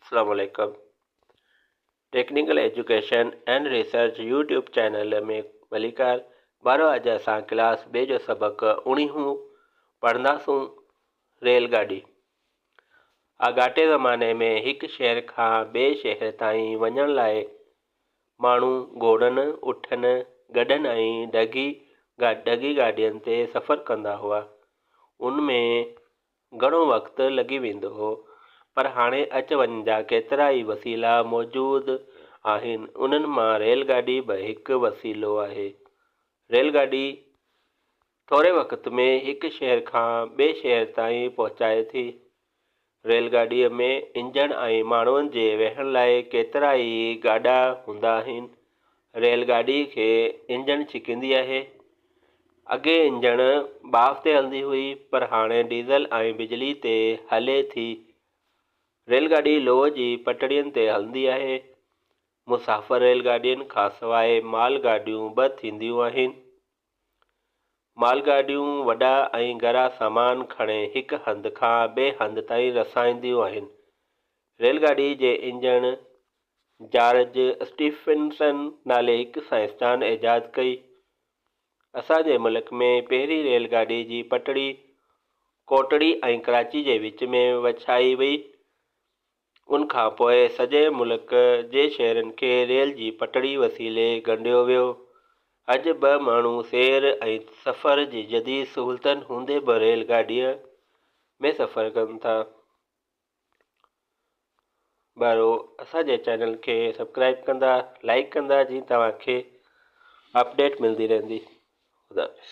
السلام عليڪم technical education and research YouTube channel ۾ ڀليڪار ٻارو اڄ اسان ڪلاس ٻئي جو سبق اوڻيهون پڙهنداسون ريل گاڏي آڳاٽي زماني ۾ هڪ شهر کان ٻئي شهر تائين وڃڻ لاء ماڻهو گهوڙن اٺن گڏهن ۽ ڍڳي ڍڳي گاڏين تي سفر ڪندا هئا ان ۾ گهڻو وقت لڳي ويندو هو پر هاڻي اچ وڃ جا ڪيترا ئي وسيلا موجود آهن انهن مان ريل گاڏي به هڪ وسيلو آهي. ريل گاڏي ٿوري وقت ۾ هڪ شهر کان ٻئي شهر تائين پهچائي ٿي. ريل گاڏيء ۾ انجڻ ۽ ماڻهن جي ويهڻ لاء ڪيترا ئي گاڏا هوندا آهن. ريل گاڏيء کي انجڻ ڇڪيندي آهي. اڳي انجڻ ٻاڦ تي هلندي هئي پر هاڻي ڊيزل ۽ بجلي تي هلي ٿي. ريل گاڏي لوهه جي پٽڙين تي هلندي آهي. مسافر ريل گاڏين کانسواء مال گاڏيون به ٿينديون آهن. مال گاڏيون وڏا ۽ ڳرا سامان کڻي هڪ هنڌ کان ٻئي هنڌ تائين رسائينديون آهن. ريل گاڏي جي انجڻ جارج اسٽيفنسن نالي هڪ سائنسدان ايجاد ڪئي. اسان جي ملڪ ۾ پهرين ريل گاڏي جي پٽڙي ڪوٽڙي ۽ ڪراچي جي وچ ۾ وڇائي وئي. ان کان پوء سڄي ملڪ جي شهرن کي ريل جي پٽڙي وسيلي ڳنڍيو ويو. اڄ به ماڻهو سير ۽ سفر جي جديد سهولتن هوندي به ريل گاڏيء ۾ سفر ڪن ٿا. ٻارو اسان جي چينل کي سبسڪرائب ڪندا لائڪ ڪندا جي توهان کي اپڊيٽ ملندي رهندي خدا حافظ.